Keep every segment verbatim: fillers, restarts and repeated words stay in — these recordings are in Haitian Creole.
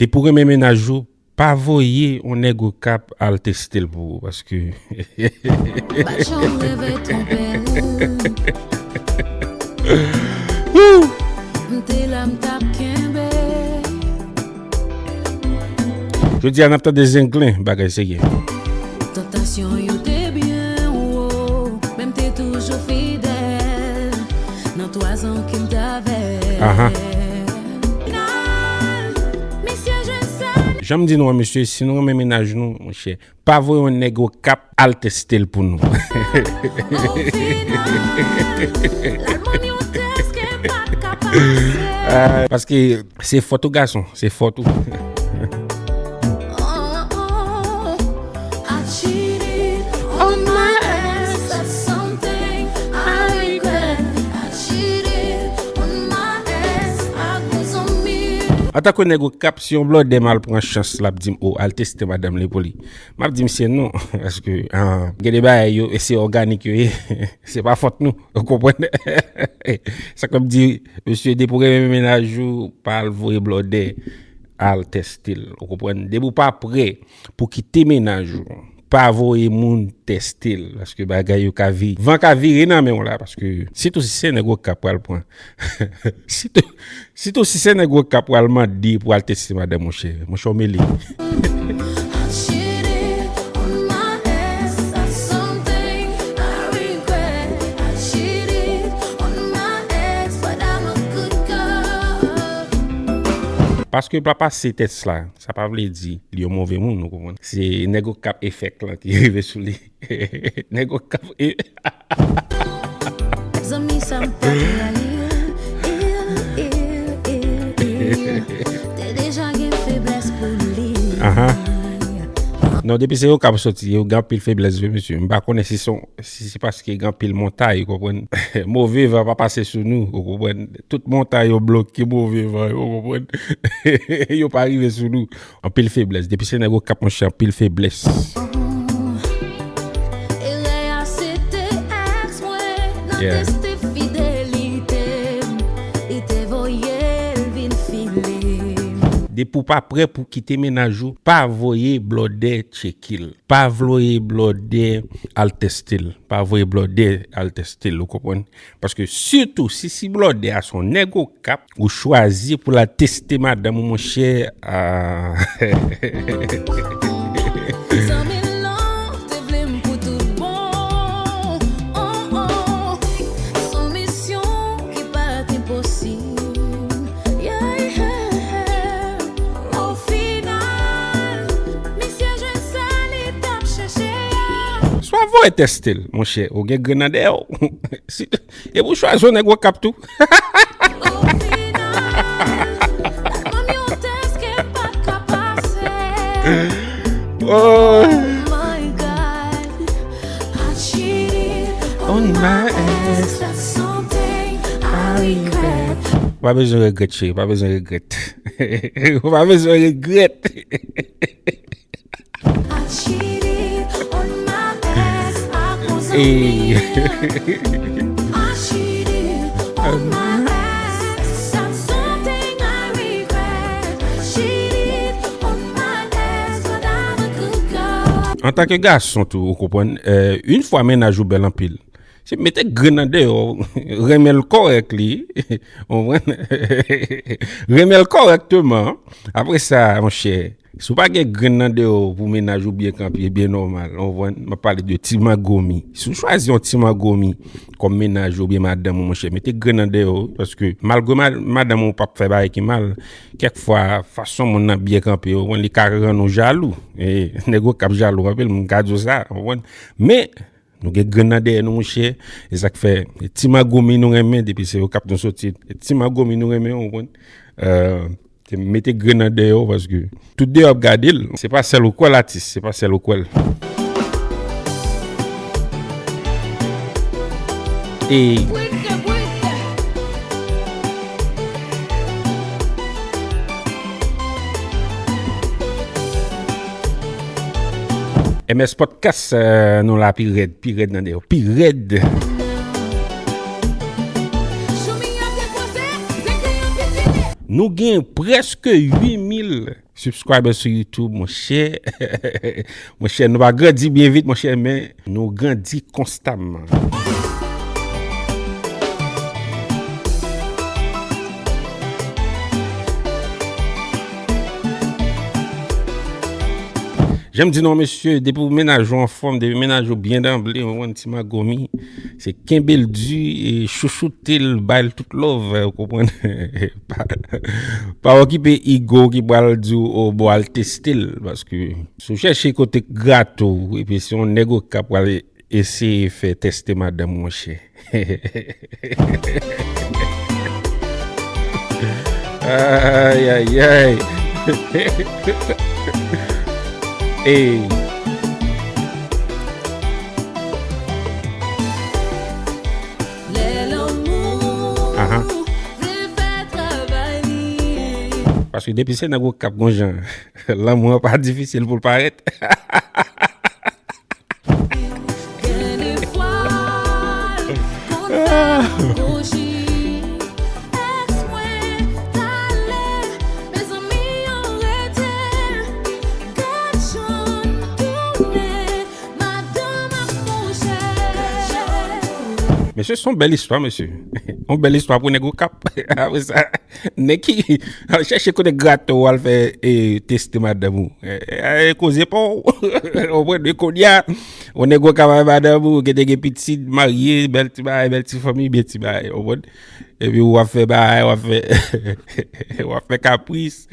Depi w renmen mennaj ou, pa voye yon nèg Okap al teste l pou ou, paske. Pa janm reve twonpe l. M te la, m t ap kenbe. Jodi a, n ap tande Zenglen, bagay serye. Tantasyon yo te byen wo, men m te toujou fidèl nan twazan ke m t avè l. Aha. Final, misye jwenn sa. Jan m di nou an, mesye, si nou renmen mennaj nou, monchè, pa voye yon nèg Okap al teste l pou nou. O final, l al ban m yon tès ke m pa t ka pase. Ah, paske se fòt ou gason, se fòt ou. Oh, oh, oh. I cheated on my ex, that's something I regret. I cheated on my ex, I was on me. Antanke nèg Okap, si yon blòdè m al pran chans, l ap di m, "O, al teste madanm li pou li." M ap di misye non, paske, ah, gen de bagay yo, e se òganik yo ye, se pa fòt nou, ou konprann? Sa k fè m di, mesye, depi w renmen mennaj ou, pa al voye blòdè al teste l, ou konprann? Depi w pa prè pou kite mennaj ou, pa voye moun teste l, paske bagay yo ka vire, van ka vire nan men w la, paske sitou si se nèg Okap pral pran. Sitou, sitou si se nèg Okap pral mande pou al teste madanm, monchè. Monchè, w mele. I cheated on my ex, that's something I regret. I cheated on my ex, but I'm a good girl. Paske l pa pase tès la, sa pa vle di li yon move moun, ou konprann? Se nèg Okap efèk lan ki rive sou li. Nèg Okap e- Zanmi sa m pa prale, il, il, il, il te deja gen feblès pou li. Aha. Non, depi se Okap soti, yo gen anpil feblès vre, mesye. M pa konnen si se, si se paske gen anpil montay, ou konprann? Move van pa pase sou nou, ou konprann? Tout montay yo bloke move van yo, ou konprann? Yo pa rive sou nou. Anpil feblès. Depi se nèg Okap, monchè, anpil feblès. Erè a se te èks mwen nan Yeah. teste fidelite m. Li te voye l vin file m. Depi w pa prè pou kite mennaj ou, pa voye blòdè tcheke l. Pa voye blòdè al teste l. Pa voye blòdè al teste l, ou konprann? Paske sitou si, si blòdè a se yon nèg Okap, ou chwazi pou l al teste madanm ou, monchè, ah. Zanmi lan te vle m pou tout bon. Oh, oh. Se yon misyon ki pa t enposib. Yeah, yeah. O final, misye jwenn sa li t ap chèche a. Swa voye teste l, monchè, ou gen grenn nan dèyè w. Si, e pou chwazi yon nèg Okap tou. O final, l al ban m yon tès ke m pa t ka pase. Oh. Oh my God, I cheated on my ex. That's something I regret. Ou pa bezwen regrèt, cheri, ou pa bezwen regrèt. Ou pa bezwen regrèt. I cheated on my ex, I was a Hey. I cheated on my ex, that's something I regret. I cheated on my ex, but I'm a good girl. Antanke gason tou, ou konprann, euh, yon fwa mennaj ou bèl anpil, se mete grenn nan deyò, renmen l kòrèk li, ou konprann? Renmen l kòrèkteman. Apre sa, monchè, si w pa gen grenn nan deyò pou mennaj ou byen kanpe, byen nòmal, ou konprann? M ap pale de ti magomi. Si w chwazi yon ti magomi kòm mennaj ou oubyen madanm ou, monchè, mete grenn nan deyò, paske malgre ma-, madanm ou p ap fè bagay ki mal, kèk fwa, fason moun nan byen kanpe, ou konprann, li ka rann ou jalou. E, nèg Okap jalou anpil, m ka di w sa, ou konprann? Men, nou gen grenn nan dèyè nou, monchè. E sa k fè, e ti magomi nou renmen, depi se Okap nou soti. E ti magomi nou renmen, ou konprann? Euh, se mete grenn nan dèyè w, paske tout deyò ap gade l. Se pa sèl ou k wè l atis, se pa sèl ou k wè l. E M S Podcast, euh, nou la pi rèd, pi rèd nan deyò, pi rèd. Nou gen prèske uit mil Subscriber sou YouTube, monchè. Monchè, nou pa grandi byen vit, monchè, men nou grandi konstamman. Jan m di nou, mesye, depi w mennaj ou anfòm, depi mennaj ou byen danble, ou konn ti magomi, se kenbe l di, e chouchoute l, bay l tout love, ou konprann? Pa, pa okipe ego ki pral di w, o, bon, al teste l, paske si w chèche kote grate w, epi se yon nèg Okap pral eseye fè teste madanm, monchè. Ay, ay, ay. Ey. Aha. Paske depi se nèg Okap gon jan, lanmou an pa difisil pou l parèt. Mesye, se yon bèl istwa, mesye. Yon bèl istwa pou nèg Okap. Apre sa, nèg ki al chèche kote grate w, al fè, e, teste madanm ou. E, e, koze pa w. Ou konprann? E kounye a, yon nèg Okap avè madanm ou, gentan gen pitit, marye, bèl ti bagay, bèl ti fanmi, bèl ti bagay. Ou konprann? Epi w ap fè bagay, w ap fè, w ap fè kapris.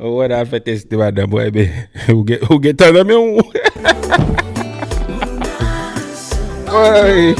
Ou wè, n a fè teste madanm ou, enben, ou gen, ou gen tan nan men w. Woy.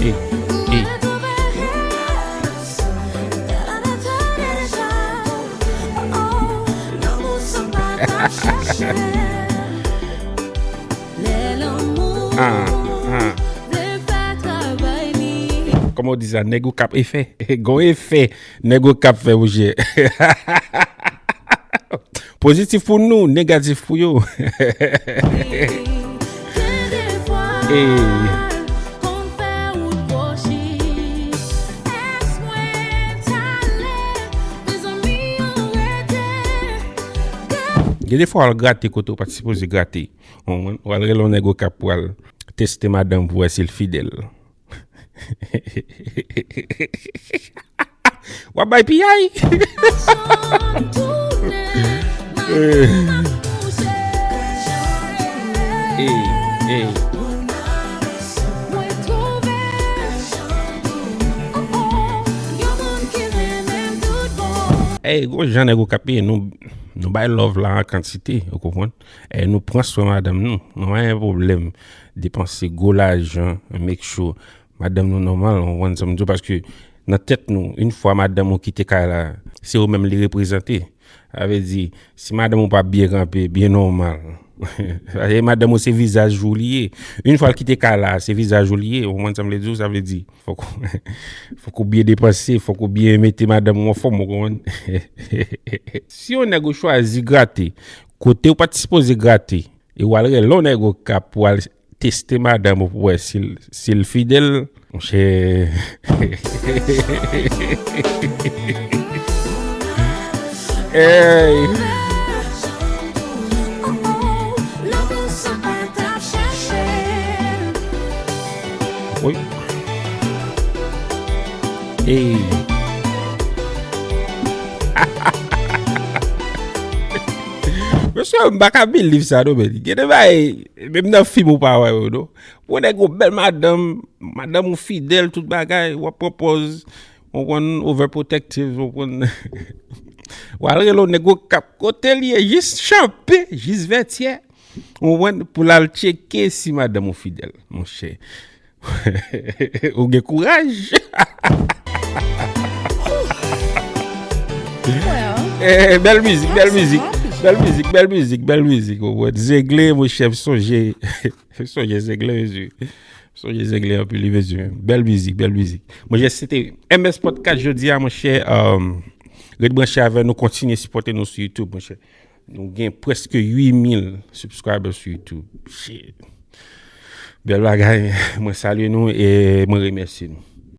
Ey, ey. Ah, ah. Kòman w di sa? Nèg Okap efè. Gon efè nèg Okap fè, monchè. Pozitif pou nou, negatif pou yo. Ey. Gen de fwa w al grate kote w pa t sipoze grate. Ou konprann? W al rele yon nèg Okap pou al teste madanm pou wè si l fidèl. W ap bay piyay. Ey, ey. Ey, gon jan nèg Okap ye, nou, nou bay love la an kantite, ou konprann? E nou pran swen madanm nou. Nou pa gen pwoblèm depanse gwo lajan, make sure madanm nou nòmal, ou konprann sa m di w, paske nan tèt nou, yon fwa madanm ou kite kay la, se ou menm li reprezante. Sa vle di, si madanm ou pa byen kanpe, byen nòmal. Paske madanm ou se vizaj ou li ye. Yon fwa l kite kay la, se vizaj ou li ye. Ou konprann sa m vle di w? Sa vle di, fòk ou, fòk ou byen depanse, fòk ou byen mete madanm ou anfòm, ou konprann? Si yon nèg ou chwazi grate, kote ou pa t sipoze grate, e w al rele yon nèg Okap pou al teste madanm ou pou wè si l, si l fidèl, monchè. Ey. Wi. Ey. Mesye, m pa ka believe sa, non, men. Gen de bagay, menm nan fim ou pa wè yo, non. Pou nèg yon bèl madanm, madanm ou fidèl, tout bagay, w ap pran pòz, ou konn overprotective, ou konn. W al rele yon nèg Okap kote l ye, jis Chanpé, jis Vètyè. Ou konprann? Pou l al tcheke si madanm ou fidèl, monchè. Ou gen kouraj. Eh, bèl mizik, bèl mizik. Bèl mizik, bèl mizik, bèl mizik. Ou konprann? Zegle, monchè, m sonje. M sonje Zegle, mesye. M sonje Zegle anpil, wi, mesye. Bèl mizik, bèl mizik. Monchè, se te M S Podcast jodi a, monchè. Um, ret branche avè nou, kontinye sipòte nou sou YouTube, monchè. Nou gen prèske uit mil subscribers sou YouTube. Shit. Bèl bagay, mwen salye nou e mwen remèsye nou.